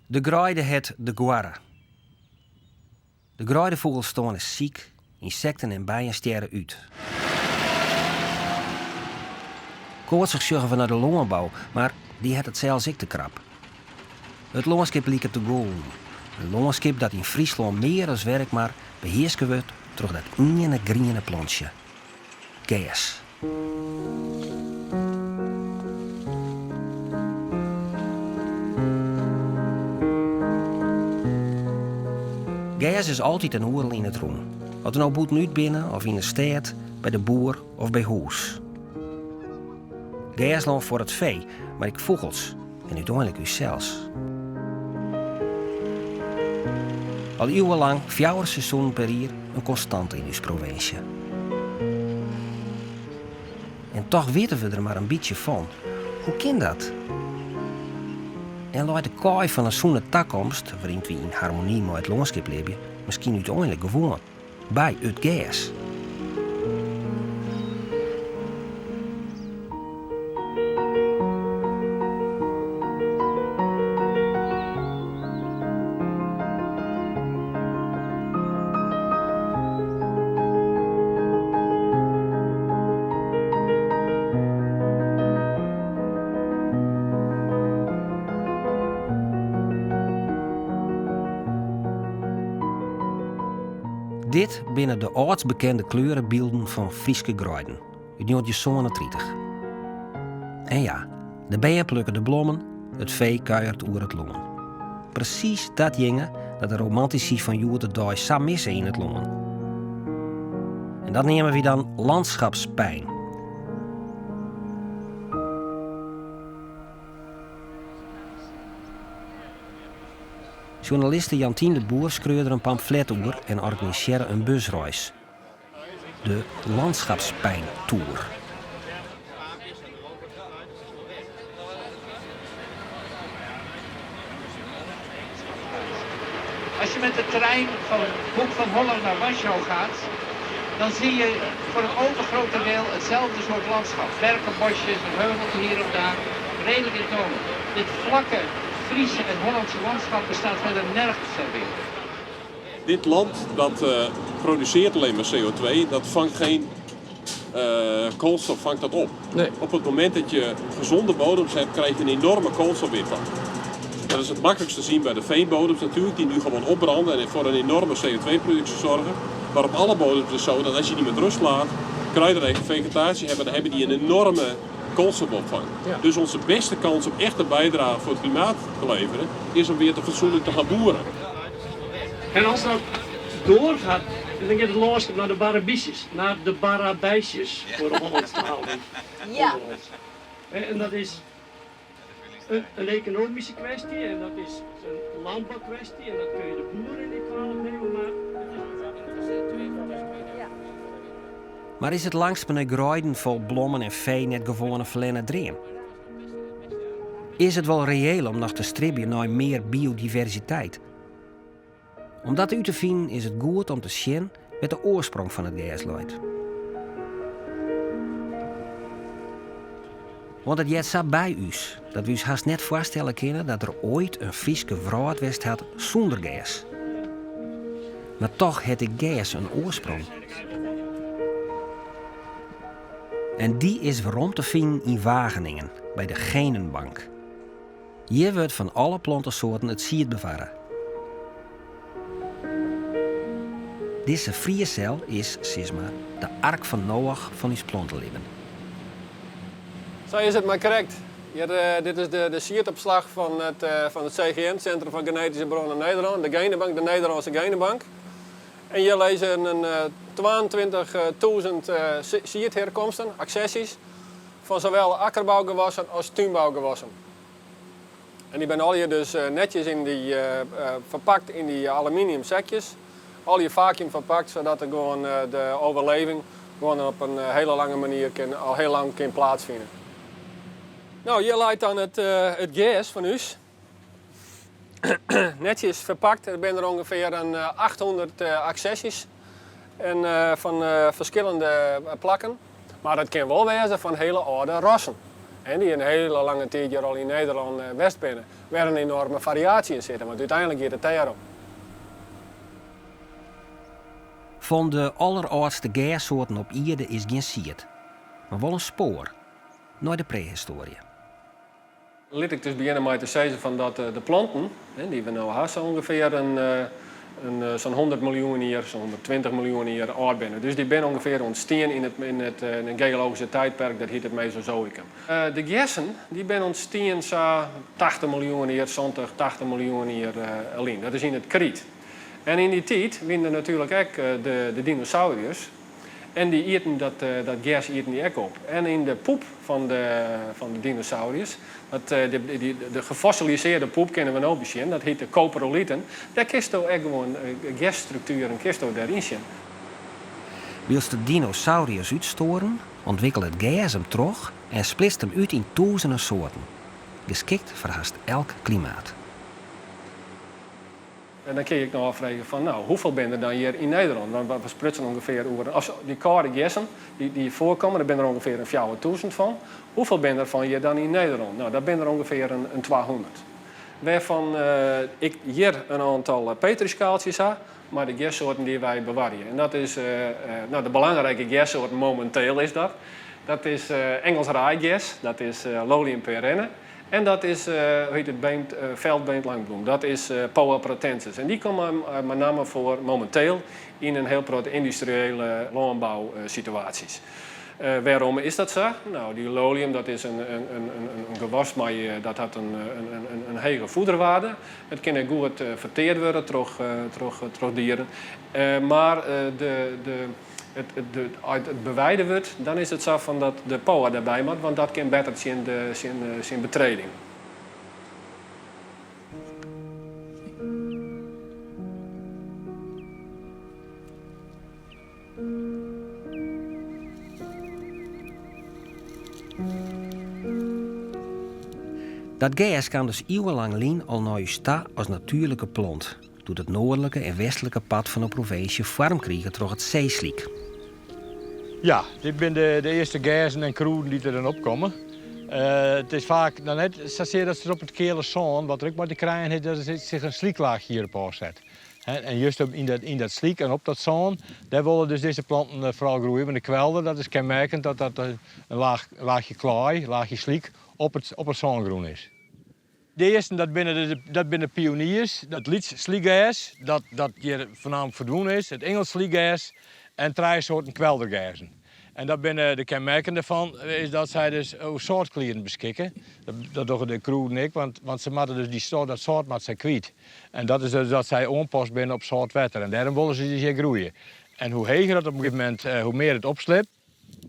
De greide hat de goarre. De greidefûgelstân is siik, ynsekten en bijen stjerre út. Koartsich sjogge we nei de lânbou, mar dy hat it sels ek te krap. It lânskip liket te gûlen. In lânskip dat yn Fryslân mear as wêr ek mar behearske wurdt troch dat iene griene plantsje, gers. Gers is altyd en oeral yn it rûn. Oft we no bûtenút binne of yn 'e stêd, by de boer of by hûs. Gerslân foar it fee, mar ek fûgels en úteinlik ússels. Al iuwenlang fjouwer seizoenen per jier in konstante yn ús provinsje. En toch witte we der mar in bytsje fan. Hoe kin dat? En leit de kaai fan in sûne takomst, wêryn't wy yn harmony mei it lânskip libje, miskien úteinlik gewoan by it gers? Dit binne de âldst bekende kleurebylden fan Fryske greiden út njoggentjinhûndertsânentritich. En ja, de bern plukke de blommen, it fee kuiert oer it lân. Presys datjinge dat de romantisy fan hjoed-de-dei sa misse yn it lân. En dat neame wy dan landschapspijn. Sjoernaliste Jantien de Boer skreau der in pamflet oer en organisearre in busreis. De Landschapspijntour. Als je met de trein van Hoek van Holland naar Warschau gaat, dan zie je voor het overgrote deel hetzelfde soort landschap. Berkenbosjes, een heuveltje hier of daar, redelijk eentonig. Dit vlakke Friese en Hollandse landschap bestaat verder nergens ter wereld. Dit land dat produseert alleen maar CO2, dat vangt geen koolstof vangt dat op. Nee. Op het moment dat je gezonde bodems hebt, krijg je een enorme koolstofinvang. Dat is het makkelijkst te zien bij de veenbodems natuurlijk, die nu gewoon opbranden en voor een enorme CO2-productie zorgen. Maar op alle bodems is het zo dat als je die met rust laat, kruidenrijke vegetatie hebben, dan hebben die een enorme koolstofopvang. Ja. Dus onze beste kans om echt een bijdrage voor het klimaat te leveren, is om weer te fatsoenlijk te gaan boeren. En as dat doorgaat, dan giet it lânskip nei de barrebysjes, naar de barabijsjes foar de Hollânsktalige Ja. ûnder ons. En dat is in ekonomyske kwestje en dat is in landboukwestje en dat kun je de boeren niet kwalijk nemen, maar Mar is it langstme nei greiden fol blommen en fee net gewoan in ferlerne dream? Is it wol reëel om noch te stribjen nei mear biodiversiteit? Om dat út te finen is it goed om te sjen wêr't de oarsprong fan it gers leit. Want it heart sa by ús dat we ús hast net foarstelle kinne dat der oait in Fryske wrâld west hat sûnder gers. Mar toch hat ek gers in oarsprong. En dy is werom te finen yn Wageningen by de Genenbank. Hjir wurdt fan alle plantesoarten it sied bewarre. Dizze friessel is, sis mar, de ark fan Noach fan ús plantelibben. Sa is it mar krekt. Hjir, dit is de siedopslach fan it fan it CGN, Centrum van Genetische Bronnen Nederland, de Genebank, de Nederlandse Genebank. En hjir lizze in 22.000 siedherkomsten, accessies, fan sawol akkerbougewassen as túnbougewassen. En dy binne allegear dus netjes yn dy, ferpakt yn dy aluminium sekjes. Allegear vacuüm ferpakt, sadat der gewoan de overleving gewoan op in hele lange manier kin, al heel lang kin plaatsfine. No, hjir leit dan it gers fan ús. Netjes ferpakt. Der binne der ûngefear in 800 accessies en fan ferskillende plakken. Mar it kin wol wêze fan hele âlde rassen. en dy't in hiele lange tiid hjir al yn Nederlân west binne, wer in enoarme fariaasje yn sitte, want úteinlik giet it dêrom. Fan de allerâldste gerssoarten op ierde is gjin sied, mar wol in spoar nei de prehistoarje. Lit ik dus begjinne mei te sizzen fan dat de planten dy't we no ha sa ûngefear in sa'n 100 miljoen jier, sa'n 120 miljoen jier âld binne. Dus dy binne ûngefear ûntstien yn it yn it geologyske tijdperk dat hiet it Mesozoïkum. De gersen dy binne ûntstien sa 80 miljoen jier, 70, 80 miljoen jier lyn. Dat is yn it Kryt. En yn dy tiid wiene der natuerlik ek de dinosauriërs. En dy ieten dat dat gers ieten dy ek op. En yn de poep fan de fan de dinosauriërs, dat dy de gefossilisearde poep kinne we no besjen, dat hiet de koproliten, dêr kinsto ek gewoan gersstruktueren kinsto dêryn sjen. Wylst de dinosauriërs útstoaren, ûntwikkele it gers him troch en splitst him út yn tûzenen soarten, geskikt foar hast elk klimaat. En dan kin je ek noch ôffreegje fan, no, hoefolle binne der dan hjir yn Nederlân? Want we sprutsen ûngefear oer, as dy kâlde gersen dy't hjir foarkomme, dêr binne der ûngefear in 4000 fan. Hoefolle binne der fan hjir dan yn Nederlân? No, dat binne der ûngefear in 200. Wêrfan ik hjir in oantal petriskaaltsjes ha mei de gerssoarten dy't wy bewarje. En dat is, no, de belangrike gerssoarten mominteel is dat. Dat is Engels raaigers, dat is Lolium perenne. En dat is, hoe heet it, beemd, veldbeemdlangbloem. Dat is Poa pratensis. En dy komme mei namme foar mominteel yn in hiel protte yndustriële lânbousituaasjes. Wêrom is dat sa? No, dy lolium dat is in gewas mei, dat hat in hege voederwaarde. It kin ek goed ferteard wurde troch dieren. Mar de As it beweide wurdt, dan is it sa fan dat de poa derby moat, want dat kin better tsjin de tsjin betreding. Dat gers kaam dus iuwenlang lyn al nei ús ta as natuerlike plant. Doe't it noardlike en westlike part fan de provinsje foarm krige troch it seeslyk. Ja, dit binne de earste gerzen en krûden dy't der dan opkomme. It is faak noch net sasear dat se op it keale sân, wat der ek mei te krijen hat, dat der sich in slyklaachje hjirop ôfset. En just yn dat slyk en op dat sân, dêr wolle dus dizze planten foaral groeie. Want de kwelder, dat is kenmerkend dat dat in laachje klaai, laachje slyk op it sângrûn is. De earsten dat binne de, dat binne pioniers, it lyts slykgers, dat, dat hjir foarnaamlik ferdwûn is, it Ingels slykgers en trije soarten kweldergerzen. En dat binne de kenmerken dêrfan is dat sy dus oer sâltklieren beskikke. Dat, dat dogge de krûden ek, want, want se moatte dus dy, dat sâlt moatte sy kwyt. En dat is dus dat sy oanpast binne op sâlt wetter en dêrom wolle se dus hjir groeie. En hoe heger dat op in gegeven momint, hoe mear it opslibt,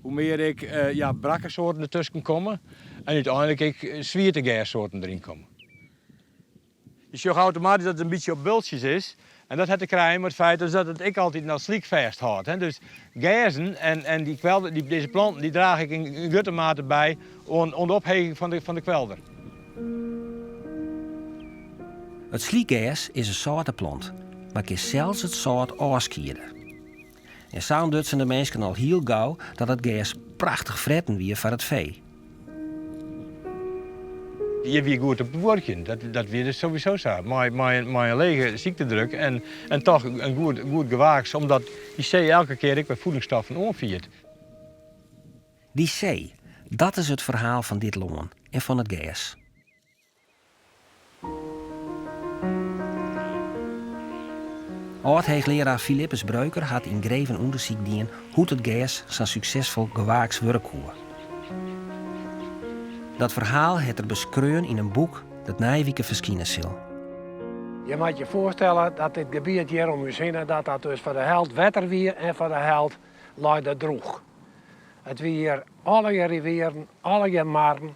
Hoe mear ek ja, brakke soarten dertusken komme en úteinlik ek swiete gerssoarten deryn komme. Je sjogge automatysk dat it in bytsje op bultsjes is en dat hat te krijen mei it feit dus dat it ek altyd noch slyk fêsthâldt. Dus gerzen en dy kwelder, dy, dizze planten dy drage ek yn grutte mate by oan, oan de opheging fan de, fan de kwelder. It slykgers is in sâlte plant, mar kin sels it sâlt ôfskiede. En sa ûntdutsen de minsken al hiel gau dat it gers prachtich fretten wie foar it fee. Hjir wie goed op te buorkjen, dat, dat wie dus sowieso sa. Mei, mei, mei in lege syktedruk en, en toch in goed, goed gewaaks, omdat dy see elke kear ek wer voedingsstoffen oanfiert. Dy see, dat is it ferhaal fan dit lân en fan it gers. Ald-heechlearaar Philippus Breuker hat yngreven ûndersyk dien hoe't it gers sa'n suksesfol gewaaks wurde koe. Dat ferhaal hat er beskreaun yn in boek dat nije wike ferskine sil. Je moat je foarstelle dat dit gebiet hjir om ús hinne, dat dat dus foar de helt wetter wie en foar de helt lei dat drûch. It wie hjir allegear rivieren, allegear marren,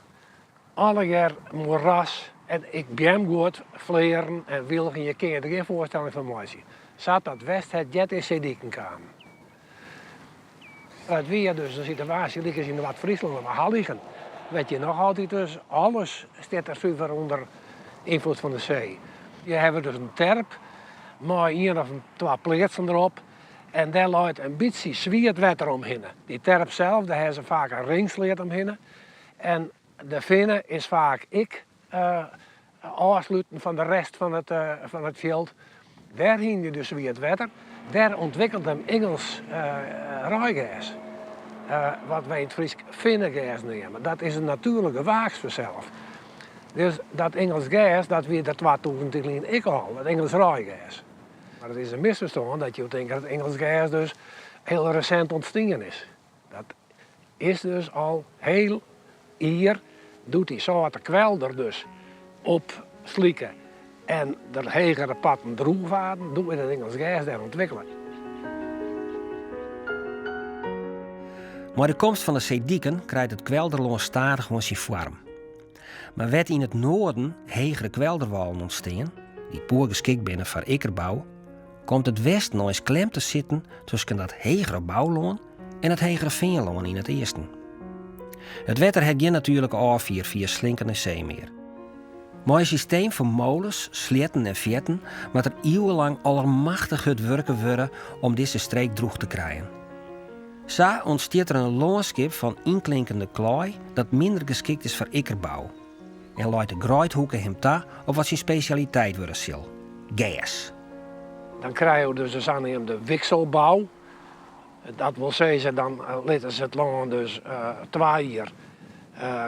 Allegear moeras en ek beamguod, flearen en wylgen, je kinne je der gjin foarstelling fan meitsje. Sa't dat west hat dêr't de seediken kamen. It wie dus in situaasje lykas yn Noard-Fryslân of Halligen, wêr't je noch altyd dus alles stiet der suver ûnder ynfloed fan de see. Je hawwe dus in terp mei ien of twa pleatsen derop en dêr leit in bytsje swiet wetter omhinne. Dy terp sels, dêr hawwe se faak in ringsleat omhinne. En. De finne is faak ek ôfsluten fan de rest fan it fan it fjild. Dêr hiene je dus swiet wetter. Dêr ûntwikkelt him Ingels raaigers, wat wy yn it Frysk finnegers neame. Dat is in natuerlik gewaaks fansels. Dus dat Ingels gers, dat wie der 2000 jier lyn ek al, dat Ingels raaigers. Mar it is in misferstân dat jo tinke dat Ingels gers dus hiel resint ûntstien is. Dat is dus al hiel ier, doe't dy sâlte kwelder dus opslike en der hegere parten drûch waarden, doe is it Ingels gers dêr ûntwikkele. Mei de komst fan de seediken krijt it kwelderlân stadichoan syn foarm. Mar wêr't yn it noarden hegere kwelderwâlen ûntstean, dy't poergeskikt binne foar ikkerbou, komt it westen eins klem te sitten tusken dat hegere boulân en it hegere feanlân yn it easten. It wetter hat gjin natuerlike ôffier fia slinken en see mear. Mei in systeem fan moles, sleatten en fearten moat der iuwenlang allermachtich hurd wurke wurde om dizze streek drûch te krijen. Sa ûntstiet der in lânskip fan ynklinkende klaai dat minder geskikt is foar ikkerbou en leit de Greidhoeke him ta op wat syn spesjaliteit wurde sil, gers. Dan krije jo dus de saneamde wikselbou. Dat wol sizze, dan litte se it lân dus twa jier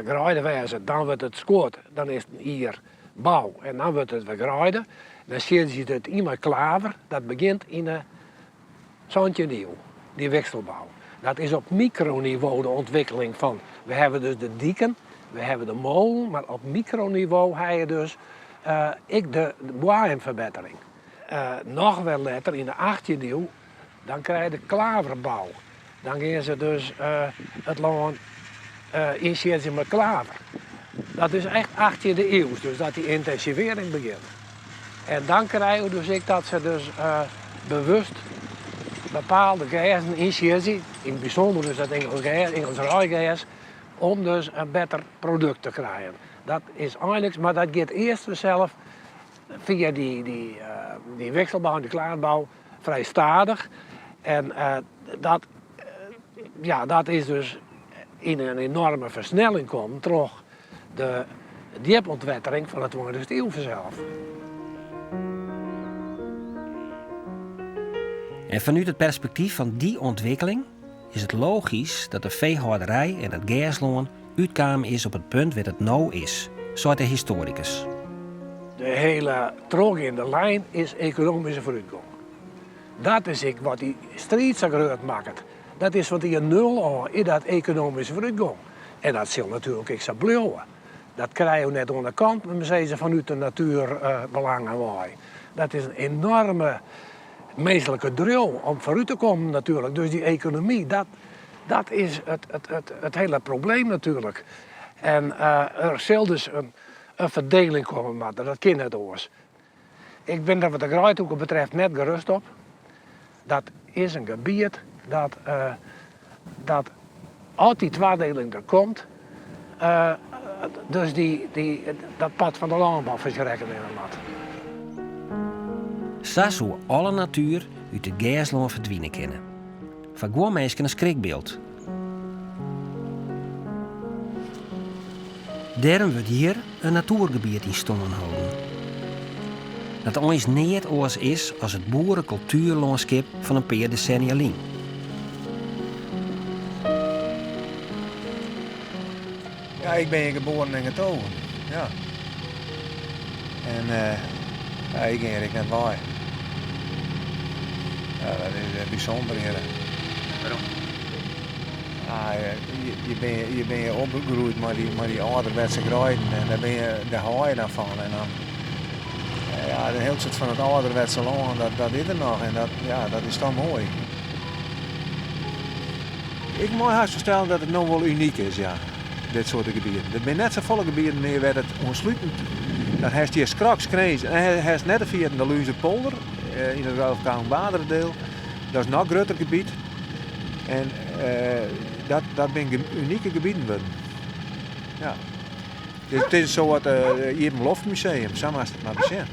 greide wêze, dan wurdt it skuord, dan is it in jier bou en dan wurdt it wer greide. Dan siedzje se it yn mei klaver, dat begjint yn de santjinde iuw, dy wikselbou. Dat is op mikronivo de ûntwikkeling fan, we hawwe dus de diken, we hawwe de molen, mar op mikronivo ha je dus ek de boaiemferbettering. Noch wer letter, yn de achttjinde iuw, dan krije je de klaverbou. Dan gean se dus it lân ynsiedzjen mei klaver. Dat is echt achttjinde iuw, dus dat dy yntinsivearring begjint. En dan krije je dus ek dat se dus bewust bepaalde gerzen ynsiedzje, yn it bysûnder dus dat Ingels gers, Ingels raaigers, om dus in better produkt te krijen. Dat is einliks, mar dat giet earst fansels fia dy wikselbou en dy klaverbou frij stadich. En dat, ja, dat is dus yn in enoarme fersnelling kommen troch de djipûntwettering fan de tweintichste iuw fansels. En fanút it perspektyf fan dy ûntwikkeling is it logysk dat de feehâlderij en it gerslân útkaam is op it punt wêr't it no is, seit de histoarikus. De hiele trochgeande lijn is ekonomyske foarútgong. Dat is ek wat dy striid sa grut makket. Dat is fan jier nul ôf is dat ekonomyske foarútgong. En dat sil natuerlik ek sa bliuwe. Dat krije jo net oan de kant, men sizze fanút de natuerbelangen wei. Dat is in enoarme minsklike driuw om foarút te kommen natuerlik. Dus dy ekonomy, dat, dat is it, it, it, it hiele probleem natuerlik. En der sil dus in, in ferdeling komme moatte, dat kin net oars. Ik bin der wat de Greidhoeke betreft net gerust op. Dat is in gebiet dat, dat as dy twadeling der komt, dus dy, dy, dat part fan de lânbou foar syn rekken nimme moat. Sa soe alle natuer út it gerslân ferdwine kinne. Foar guon minsken in skrikbyld. Dêrom wurdt hjir in natoergebiet yn stân holden. Dat eins neat oars is as it boerekultuerlânskip fan in pear desennia lyn. Ja, ik bin hjir geboren en getogen. Ja. En uh, ja, ik gean hjir ek net wei. Ja, dat is eh, bysûnder hjir. Wêrom? Ah, je, je bin je, bin je opgroeid mei dy âlderwetse greiden en dêr bin je, dêr hâld je dan fan. En dan, ja, de hiele soart fan it âlderwetse lân, dat, dat is der noch en dat, ja, dat is toch moai. Ik mei hast ferstellen dat it no wol unyk is, ja, dit soarte gebieten. Der binne net safolle gebieten mear wêr't it oanslutend. Dan hast hjir Skrok, Grins en hast net te ferjitten de Lúnzerpolder eh, yn it Ruigpolder-Baderdeel. Dat is noch grutter gebiet. En eh, dat, dat binne unike gebieten wurden. Ja. Dus it is in soart uh, iepenloftmuseum, sa moatst it mar besjen.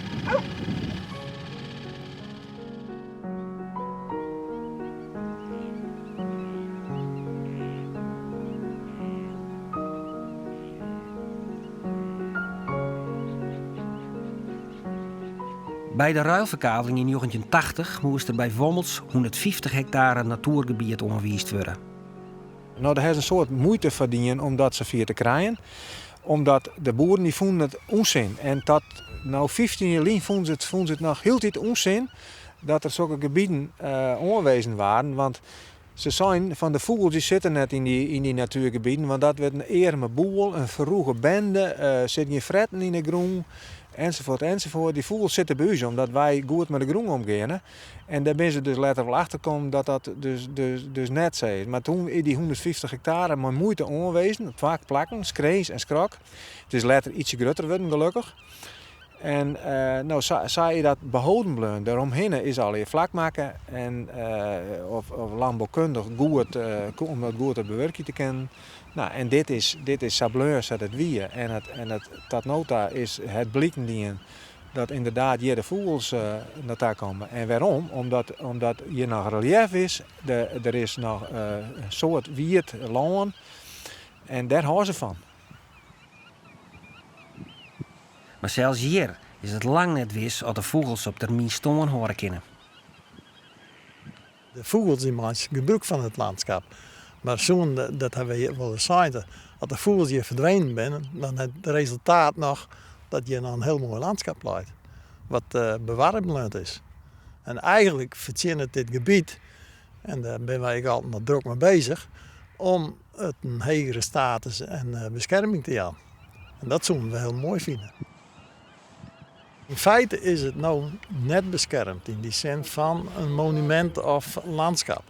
By de ruilferkaveling yn 1980 moast der by Wommels 150 hektare natoergebiet oanwiisd wurde. No, dêr ha se in soad muoite foar dien om dat safier te krijen. Omdat de boeren dy fûnen it ûnsin. En dat no 15 jier lyn fûnen se it, fûnen se it noch hieltyd ûnsin dat der sokke gebieten oanwezen waarden. Want se seinen fan de fûgels dy sitte net yn dy, yn dy natuergebieten, want dat wurdt in earme boel, in ferrûge bende, sit gjin fretten yn de grûn, ensafuort, ensafuort. Dy fûgels sitte by ús omdat wy goed mei de grûn omgeane. En dêr binne se dus letter wol achter kommen dat dat dus, dus, dus net sa is. Mar toen is dy 150 hektare mei muoite oanwezen op twa plakken, Skrins en Skrok. It is letter ietsje grutter wurden gelokkich. En no, sa, sa is dat beholden bleaun. Dêromhinne is allegear flak makke en of, of lânboukundich goed, om dat goed te bewurkjen te kinnen. Nou, en dit is, dit is sa bleaun sa't it wie. En it, en it, tot no ta is it bliken dien dat ynderdaad hjir de fûgels nei ta komme. En wêrom? Omdat, omdat hjir noch reliëf is, de, der is noch in soad wiet lân en dêr hâlde se fan. Mar sels hjir is it lang net wis oft de fûgels op termyn stân hâlde kinne. De fûgels dy meitsje gebrûk fan it lânskip. Mar soenen, dat hawwe wy wolris sein, as de fûgels hjir ferdwenen binne, dan hat it resultaat noch dat hjir noch in hiel moai lânskip leit, wat bewarre bleaun is. En eigenlik fertsjinnet dit gebiet, en dêr binne wy ek altyd noch drok mei bezich, om it in hegere status en beskerming te jaan. En dat soenen we hiel moai fine. Yn feite is it no net beskermd yn dy sin fan in monumint of lânskip.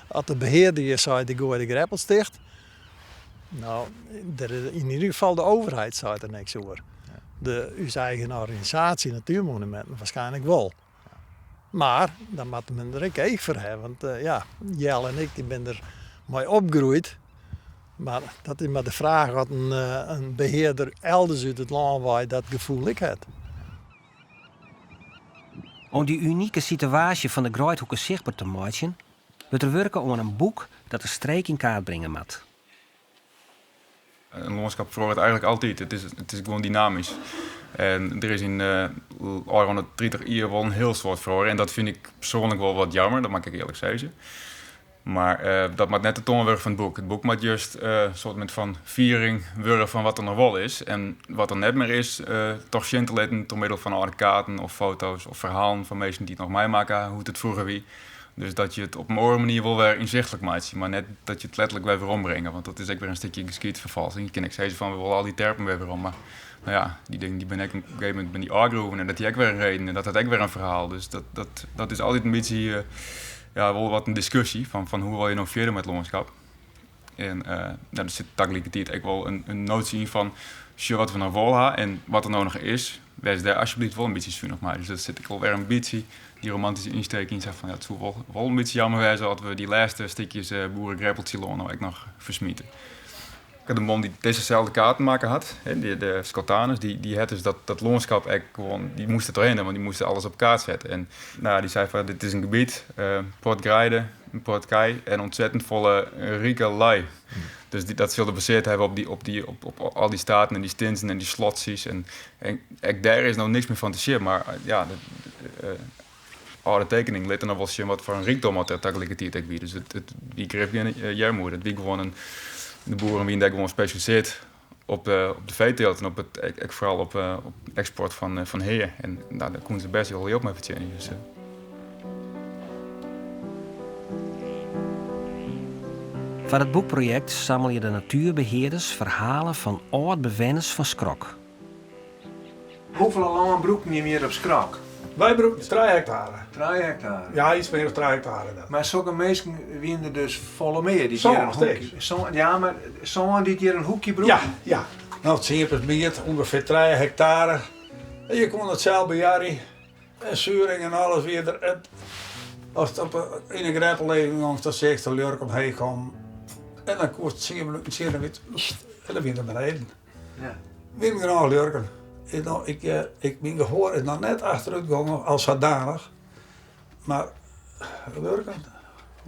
As de behearder hjir seit ik goai de greppels ticht, no, der is yn ieder gefal de overheid seit der niks oer. De, ús eigen organisaasje Natuurmonumenten waarskynlik wol. Mar dan moat men der ek each foar hawwe, want ja, Jelle en ik dy binne der mei opgroeid. Mar dat is mar de fraach oft in behearder elders út it lân wei dat gefoel ek hat. Om dy unike sitewaasje fan de Greidhoeke sichtber te meitsjen, wurdt der wurke oan in boek dat de streek yn kaart bringe moat. In lânskip feroaret eigenlik altyd. It is, it is gewoan dynamysk. En der is yn de ôfrûne 30 jier wol in hiel soad feroare. En dat fyn ik persoanlik wol wat jammer, dat moat ik earlik sizze. Mar dat moat net de toan wurde fan it boek. It boek moat just in soart fan fiering wurde fan wat der noch wol is. En wat der net mear is, toch sjen te litten troch middel fan âlde kaarten of foto's of ferhalen fan minsken dy't noch meimakke ha hoe't it froeger wie. Dus dat je it op in oare manier wol wer ynsichtlik meitsje, mar net dat je it letterlik wer werombringe, want dat is ek wer in stikje geskiedferfalsing. Je kinne ek sizze fan we wolle al dy terpen wer werom, mar no ja, dy dingen dy binne ek op in gegeven momint binne dy ôfgroeven en dat hie ek wer in reden en dat hat ek wer in ferhaal. Dus dat, dat, dat is altyd in bytsje ja, wol wat in diskusje fan, fan hoe wol je no fierder mei it lânskip. En uh, nou, der sit tagelikertiid ek wol in, in notie yn fan sjoch wat we noch wol ha en wat der no noch is, wês dêr asjebleaft wol in bytsje sunich mei. Dus der sit ek wol wer in bytsje dy romantyske ynsteek yn, sa fan ja, it soe wol, wol in bytsje jammer wêze as we dy lêste stikjes uh, boeregreppeltsjelân no ek noch fersmite. De man dy't dizzeselde kaarten makke hat, de, de Schotanus, dy, dy hat dus dat, dat lânskip ek gewoan, dy moast der trochhinne, want dy moast alles op kaart sette. En nou, dy sei fan dit is in gebiet, uh, protte greide, in protte kij en ontzettend folle rike lui. Dus dy, dat sil er basearre hawwe op, dy, op, dy, op, op al dy staten en dy stinzen en dy slotsjes. En, en ek dêr is no niks mear fan te sjen, mar ja, de, de, âlde tekening lit der noch wol sjen wat foar in rykdom at der tagelikertiid ek wie. Dus it, it wie grif gjin earmoede. It wie gewoan in, de boeren wiene dêr gewoan spesjalisearre op de, op de feeteelt en op it, ek, ek foaral op, op eksport fan, fan hea. En nou, dêr koene se bêst wol jild mei fertsjinje. Dus, Foar it boekprojekt sammelje de natuerbehearders ferhalen fan âld-bewenners fan Skrok. Hoefolle lân brûkten jim hjir op Skrok? Wy brûkten trije hektare. Trije hektare? Ja, iets mear as trije hektare. Dat. Mar sokke minsken wiene der dus folle mear? Dy't hjir in hoekje, sân, ja, mar sân dy't hjir in hoekje brûkten? Ja, ja. No, 10% ûngefear trije hektare. En je koene it sels behearje. En suring en alles wie der. Ast op yn 'e greppel even gongs, dan seachst de ljurk omheech kommen. En dan koest tsien minuten tsjin en en dan wiene der beneden. Ja. Wienen genôch ljurken. Ik, no, ik, eh, ik, myn gehoar is noch net achterút gongen al sadanich. Mar ljurken.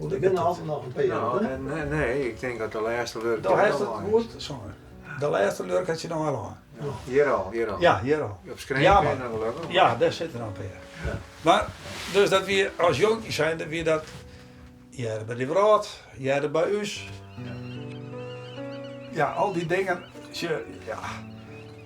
Der binne altyd noch in pear. No, nee, nee, ik tink dat de lêste ljurk. Do hast it goed songen. De lêste ljurk hat se noch al oan. Hjir al, hjir al. Ja, hjir al. Op Skrins ja, binne der gelokkich. Ja, dêr sitte noch in pear. Ja. Mar, dus dat wie, as jonkje zijnde, wie dat hearde by de wrâld, hearde by ús. Ja, al dy dingen, ja,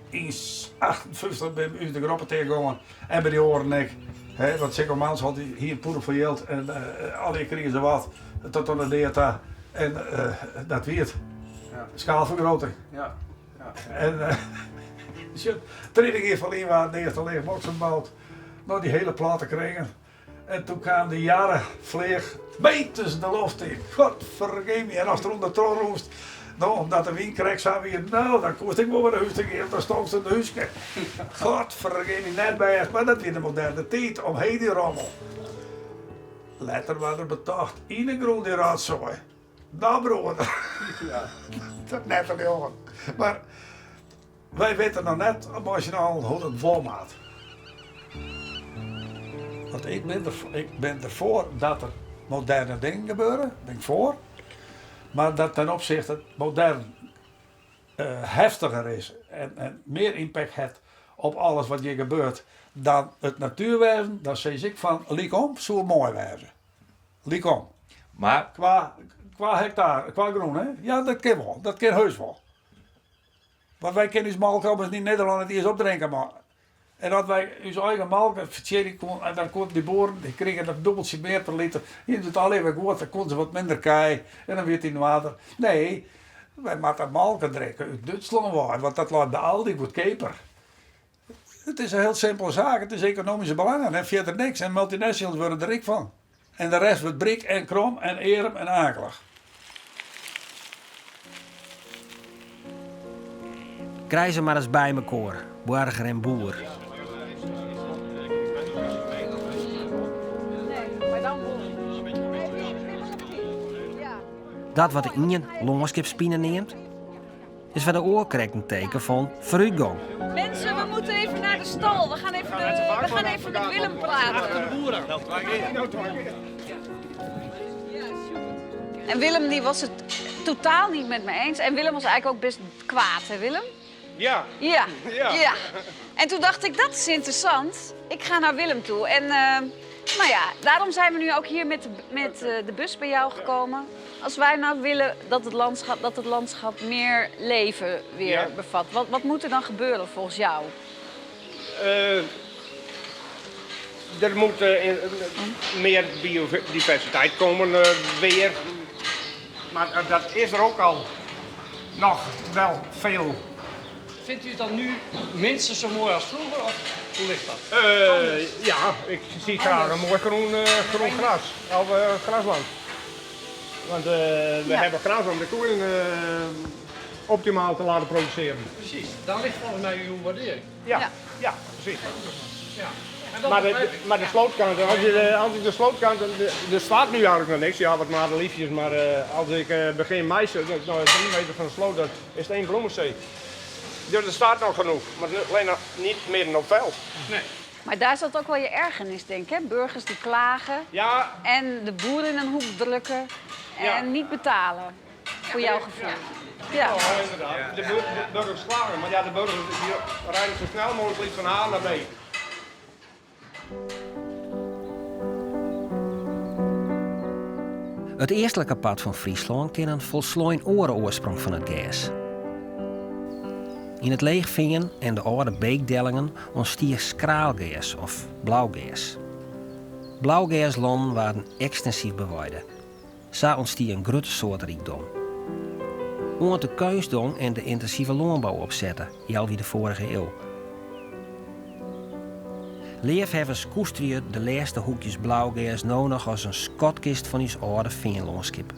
yn 58 by ús de groppe tegongen en by dy oaren ek. Hè, want Sicco Mansholt hie in pûde fol jild en allegear krigen se wat, tot oan de dea ta. En dat wie it. Skaalfergrutting. Ja. En sjoch, 30 jier ferlyn waard de earste leechboxen boud. No, dy hiele platte kringen. En toen kaam de jarre fleach meters de loft yn. Godfergeme, en ast der ûndertroch rûnst, no, omdat de wyn krekt sa wie, no, dan koest ek wol wer nei hûs ta gean, want dan stonkst in húske. Godfergeme, net bêst, mar dat wie de moderne tiid, omheech dy rommel. Letter waard der betocht, yn 'e grûn dy rotsoai. No broeder, dat net te leauwen. Mar wy witte noch net mei syn allen hoe't it wol moat. Want ik bin der, ik bin derfoar dat der moderne dingen gebeure, bin ik foar. Mar dat ten opzichte het modern heftiger is en mear impact hat op alles wat hjir gebeurt dan it natuerwêzen, dan sis ik fan lykom soe moai wêze. Lykom. Mar. Kwa, kwa hektaar, kwa grûn, hè? Ja, dat kin wol. Dat kin heus wol. Want wy kinne ús molke ommers yn Nederlân net iens opdrinke, man. En as wy ús eigen molke fertsjinje koenen, en dan koenen dy boeren, dy krigen in dûbeltsje mear per liter, hienen se it allegear wer goed, dan koenen se wat minder kij en dan wie it yn oarder. Nee, wy moatte molke drinke út Dútslân wei, want dat leit by Aldi goedkeaper. It is in hiel simpele saak, it is ekonomyske belangen en fierder niks. En multinationals wurde der ryk fan. En de rest wurdt bryk en krom en earm en akelich. Krij se mar ris by mekoar, boarger en boer. Dat wat de ien lânskipspine neamt, is foar de oar krekt in teken fan foarútgong. Mensen, we moeten even naar de stal. We gaan even, de, we gaan even met Willem praten. En Willem die was het totaal niet met me eens. En Willem was eigenlijk ook best kwaad, hè Willem? Ja. Ja. Ja. En toen dacht ik, dat is interessant. Ik ga naar Willem toe. En uh, nou ja, daarom zijn we nu ook hier met de, met eh, de bus bij jou gekomen. Als wij nou willen dat het landschap, dat het landschap meer leven weer bevat, wat, wat moet er dan gebeuren volgens jou? Uh, er moet uh, meer biodiversiteit komen uh, weer. Maar dat is er ook al nog wel veel. Vindt u het dan nu minstens zo mooi als vroeger? Of hoe ligt dat? Uh, ja, ik zie graag een mooi groen, groen gras. Of grasland. Want we ja. hebben gras om de koeien optimaal te laten produceren. Precies, daar ligt volgens mij uw waardering. Ja, ja. ja precies. Ja. Maar de, maar de slootkant, als, je, als ik de slootkant, er staat nu eigenlijk nog niks. Ja, wat madeliefjes, maar uh, als ik uh, begin mei, nou, 3 meter van de sloot, dan is het één bloemenzee. Dus er staat nog genoeg, maar alleen nog niet midden op veld. Nee. Maar daar zat ook wel je ergernis, denk ik, hè? Burgers die klagen ja. en de boeren in een hoek drukken en ja. niet betalen. Voor jouw gevoel. Ja. Ja, inderdaad. De, de burgers klagen, maar ja, de burgers die rijden zo snel mogelijk van A naar B. It eastlike part fan Fryslân ken in folslein oare oarsprong fan it gers. Yn it leechfean en de âlde beekdellingen ûntstie skraalgers of blaugers. Blaugerslannen waarden ekstensyf beweide. Sa ûntstie in grutte soarterykdom. Oant de keunstdong en de yntinsive lânbou opsette, healwei de foarige iuw. Leafhawwers koesterje de lêste hoekjes blaugers no noch as in skatkist fan ús âlde feanlânskip.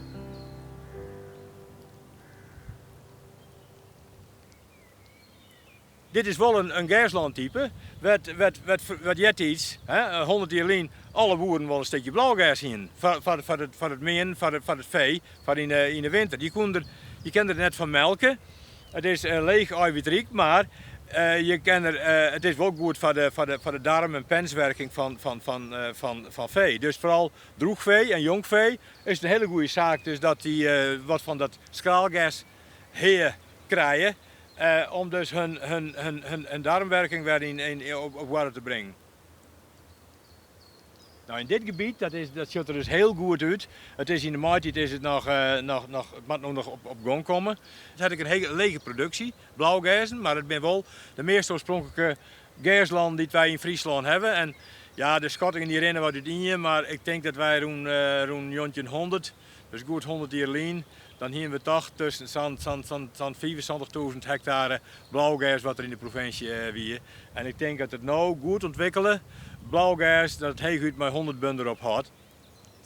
Dit is wol in gerslântype, wêr't eartiids, 100 jier lyn, alle boeren wol in stikje blaugers hienen. Foar it meanen, foar it fee, foar yn de winter. Je koenen der, je kinne der net fan melke. It is leech eiwytryk, mar je kinne der, it is wol goed foar de darm en penswerking fan fee. Dus foaral droechfee en jongfee is it in hiele goede saak dus dat dy wat fan dat skraalgers hea krije. Om dus hun, hun, hun, hun, hun darmwerking wer yn, yn, op, op oarder te bringen. Nou, yn dit gebiet, dat, is, dat sjocht der dus hiel goed út. It is yn de maitiid is it noch, noch, noch, it moat no noch op, op gong komme. It hat ek in hiele lege produksje, blaugerzen, mar it binne wol de meast oarspronklike gerslannen dy't wy yn Fryslân hawwe. En ja, de skattingen dy rinne wat útien, mar ik tink dat wy rûn, rûn 1900, dus goed 100 jier lyn, dan hiene we toch tusken sa'n, sa'n, sa'n, sa'n 75.000 hektare blaugers wat der yn de provinsje wie. En ik tink dat it no goed ûntwikkele blaugers dat it heechút mei 100 bunder ophâldt.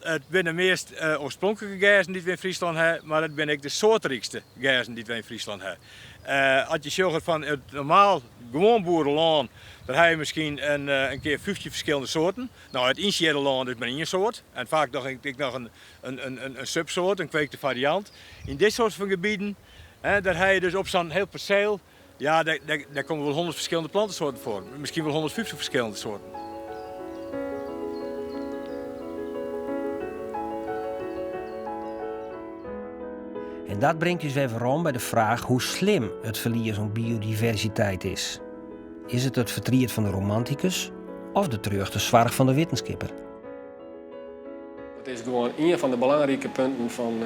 It binne de meast oarspronklike gerzen dy't we yn Fryslân ha, mar it binne ek de soarterykste gerzen dy't we yn Fryslân ha. As je sjogge fan it normaal gewoan boerelân, dêr ha je miskien in kear 15 ferskillende soarten. No, it ynsiedde lân is mar ien soart en faak noch ek noch in subsoart, in kweekte fariant. Yn dit soart fan gebieten, dêr ha je dus op sa'n hiel perseel Ja, dêr komme wol 100 ferskillende plantesoarten foar. Miskien wol 150 ferskillende soarten. En dat bringt ús wer werom by de fraach hoe slim it ferlies oan biodiversiteit is. Is it it fertriet fan de romantikus of de terjochte soarch fan de wittenskipper? Dat is gewoan ien fan de belangrike punten fan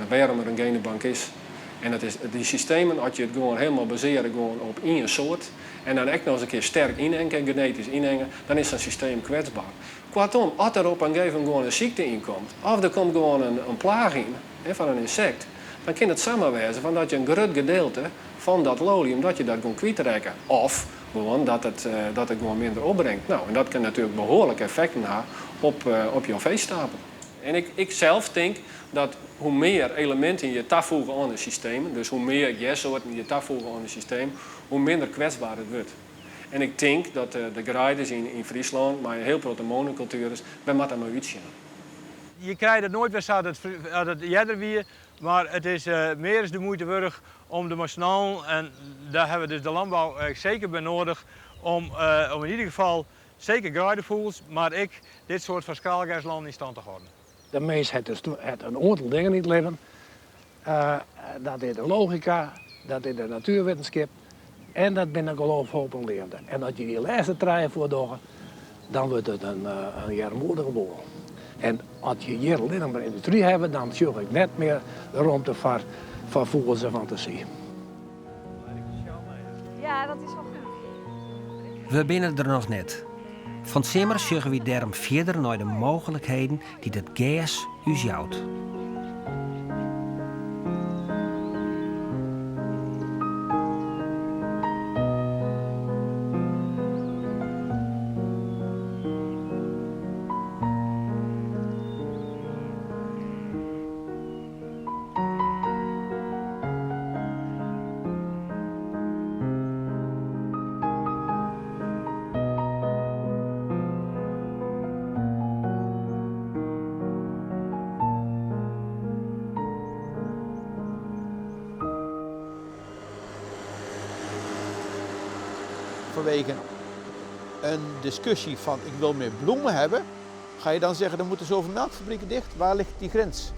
wêrom der in genebank is. En dat is dy systemen, as je it gewoan helemaal basearje gewoan op ien soart en dan ek noch ris in kear sterk ynenge, genetysk ynenge, dan is sa'n systeem kwetsber. Koartom, as der op in gegeven momint gewoan in sykte yn komt, of der komt gewoan in plaach yn fan in ynsekt, dan kin it samar wêze fan dat je in grut gedeelte fan dat lolium, dat je dat gewoan kwytrekke. Of gewoan dat it, dat it gewoan minder opbringt. No, en dat kin natuerlik behoarlike effekten ha op, op jo feestapel. En ik, ik sels tink dat hoe mear eleminten je tafoege oan in systeem, dus hoe mear gerssoarten je tafoege oan in systeem, hoe minder kwetsber it wurdt. En ik tink dat de greiders yn, yn Fryslân, mei in hiel protte monokultueren, wy moatte mar útsjen. Je krije dat noait wer sa dat it earder wie, mar it is mear as de muoite wurdich om der mei syn allen, en dêr hawwe we dus de lânbou seker by noadich, om om yn ieder gefal seker greidefûgels, mar ek dit soart fan skraalgerslannen yn stân te hâlden. De mins hat dus hat in oantal dingen yn it libben. Dat is de logika, dat is de natuerwittenskip en dat binne geloof, hoop en leafde. En as je dy lêste trije fuortdogge, dan wurdt it in earmoedige boel. En as je hjir allinnich mar yndustry hawwe, dan sjoch ik net mear de romte foar foar fûgels en fantasy. Ja, dat is wel goed. We binne der noch net. Fan 't simmer sjogge wy dêrom fierder nei de mooglikheden dy't it gers ús jout. Vanwege een discussie van ik wil meer bloemen hebben, ga je dan zeggen er moeten zoveel melkfabrieken dicht? Waar ligt die grens?